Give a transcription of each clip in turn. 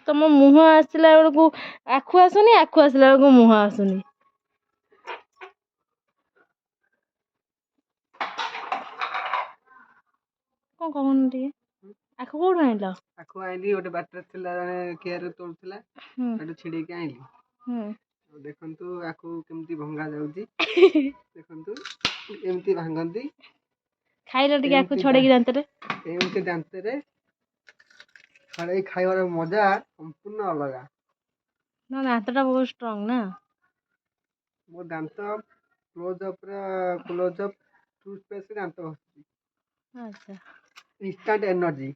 ତମ ମୁହଁ ଆସିଲା ବେଳକୁ ଆଖୁ ଆସୁନି, ଆଖୁ ଆସିଲା ବେଳକୁ ମୁହଁ ଆସୁନି। କଣ କହୁନ ଟିକେ, ଆଖୁ କୋଉଠୁ ଆଣିଲ? ଆଖୁ ଆଣିଲି, ଗୋଟେ ବାଟରେ ଥିଲା, ଜଣେ କିଆରିରେ ତୋଳୁଥିଲା, ସେଠୁ ଛିଡେଇକି ଆଣିଲି। ଆଉ ଦେଖନ୍ତୁ ଆଖୁ କେମିତି ଭଙ୍ଗା ଯାଉଛି, ଦେଖନ୍ତୁ ଏମିତି ଭାଙ୍ଗନ୍ତି। ଖାଇଲ ଟିକେ ଆଖୁ ଏମିତି ଛଡେଇକି ଦାନ୍ତରେ। ଏମିତି ଦାନ୍ତରେ ଛଡେଇ ଖାଇବାର ମଜା ସମ୍ପୂର୍ଣ୍ଣ ଅଲଗା। ନା, ଦାନ୍ତଟା ବହୁତ ଷ୍ଟ୍ରଙ୍ଗ ନା? ମୋ ଦାନ୍ତ କ୍ଲୋଜ୍ ଅପ୍ର, କ୍ଲୋଜ୍ ଅପ୍ ଟୁଥପେଷ୍ଟ ଦାନ୍ତ ଘଷୁଛି। Instant energy.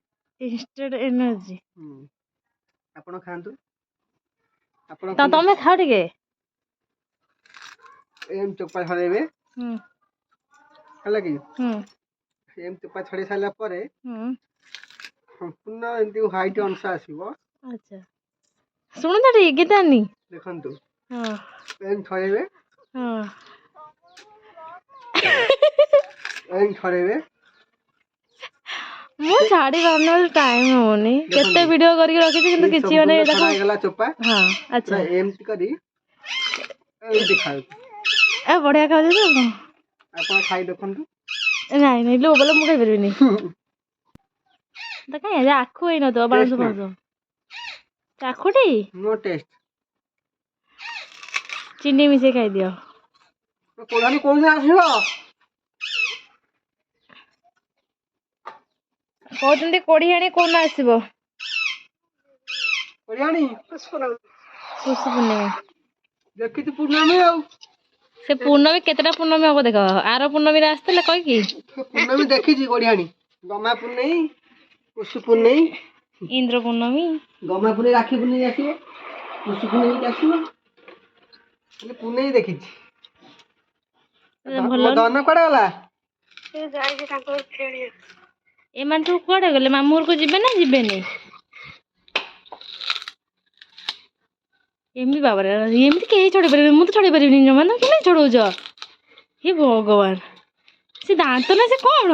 Instant energy. ଆପଣ ଖାଆନ୍ତୁ, ଆପଣ। ତ ତମେ ଖାଅ ଟିକେ। ଏମିତି ଚୋପା ଛଡେଇବେ। ହେଲା କି? ହୁଁ। ଏମିତି ଚୋପା ଛଡେଇ ସାରିଲା ପରେ ସମ୍ପୂର୍ଣ୍ଣ ଏମିତି ହ୍ୱାଇଟ୍ ଅଂଶ ଆସିବ। ଆଚ୍ଛା, ଶୁଣୁତ ଟିକେ ଗୀତାନି। ଦେଖନ୍ତୁ, ଏମିତି ଛଡେଇବେ। ଏମିତି ଛଡେଇବେ। ମୁଁ ଛାଡି ପାରୁନି, ଟାଇମ୍ ହଉନି। କେତେ ଦେଖନ୍ତୁ। ଭିଡିଓ କରିକି ରଖିଛି କିନ୍ତୁ ଏଇ କିଛି ମାନେ ସମ୍ପୂର୍ଣ୍ଣ ତାକୁ ଛଡା ହେଇଗଲା ଚୋପା। ହଁ, ଆଚ୍ଛା। ପୁରା ଏମିତି କରି ଏମିତି ଖାଉଛି। ଏ ବଢିଆ ଖାଉଛି ତ। ଆପଣ ଖାଇ ଦେଖନ୍ତୁ। ନାଇଁ ନାଇଁ, ଲୋ ବୋଲେ ମୁଁ ଖାଇପାରିବିନି ତ। କାଇଁ ଆଖୁ ହେଇନଥିବ, ବାଉଁଶ। Taste ନା। ଫାଉଁଶ ଆଖୁଟି। No taste. ଚିନି ମିଶେଇ ଖାଇଦିଅ। କୋଢାଣି କୋଉଦିନ ଆସିବ? କହୁଛନ୍ତି କୋଢିଆଣି କୋଉଦିନ ଆସିବ? କୋଢିଆଣି। ପୁଷ ପୂର୍ଣ୍ଣିମା। ଦେଖିଛି ପୂର୍ଣ୍ଣମୀ ଆଉ। ସେ ପୂର୍ଣ୍ଣମୀ କେତେଟା ପୂର୍ଣ୍ଣମୀ ହବ ଦେଖ, ଆର ପୂର୍ଣ୍ଣମୀରେ ଆସିଥିଲେ କହିକି। ପୂର୍ଣ୍ଣମୀ ଦେଖିଛି କୋଢିଆଣି, ଗମା ପୂର୍ଣ୍ଣେଇ, ପୁଷୁ ପୂର୍ଣ୍ଣେଇ। ଇନ୍ଦ୍ର ପୂର୍ଣ୍ଣମୀ। ଗମା ପୂର୍ଣ୍ଣେଇ, ରାକ୍ଷୀ ପୂର୍ଣ୍ଣେଇ ଆସିବ, ପୁଷୁ ପୂର୍ଣ୍ଣେଇ ଆସିବ, ହେଲେ ପୂର୍ଣ୍ଣେଇ ଦେଖିଛି। ଭଲ। ମୋ ଧନ କୁଆଡେ ଗଲା? ଏମାନେ ସବୁ କୁଆଡେ ଗଲେ? ମାମୁଁ ଘରକୁ ଯିବେ ନା ଯିବେନି? ଏମିତି ବାବାରେ, ଏମିତି କେହି ଛଡେଇ ପାରିବେନି। ମୁଁ ତ ଛଡେଇ ପାରିବିନି ଜମା। ତମେ କେମିତି ଛଡଉଛ? ହେ ଭଗବାନ, ସେ ଦାନ୍ତ ନା ସେ କଣ?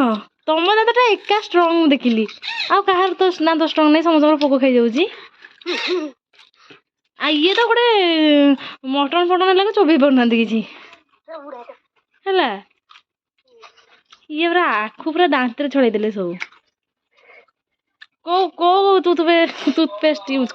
ତମ ଦାନ୍ତଟା ଏକା ଷ୍ଟ୍ରଙ୍ଗ ମୁଁ ଦେଖିଲି, ଆଉ କାହାର ତ ଦାନ୍ତ ଷ୍ଟ୍ରଙ୍ଗ ନାହିଁ, ସମସ୍ତଙ୍କର ପୋକ ଖାଇଯାଉଛି। ଆଉ ଇଏ ତ ଗୋଟେ ମଟନ ଫଟନ ହେଲାକୁ ଚୋବେଇ ପାରୁନାହାନ୍ତି କିଛି। ହେଲା, ଇଏ ପୁରା ଆଖୁ ପୁରା ଦାନ୍ତରେ ଛଡେଇ ଦେଲେ ସବୁ। କୋଉ କୋଉ ଟୁଥପେଷ୍ଟ ୟୁଜ୍?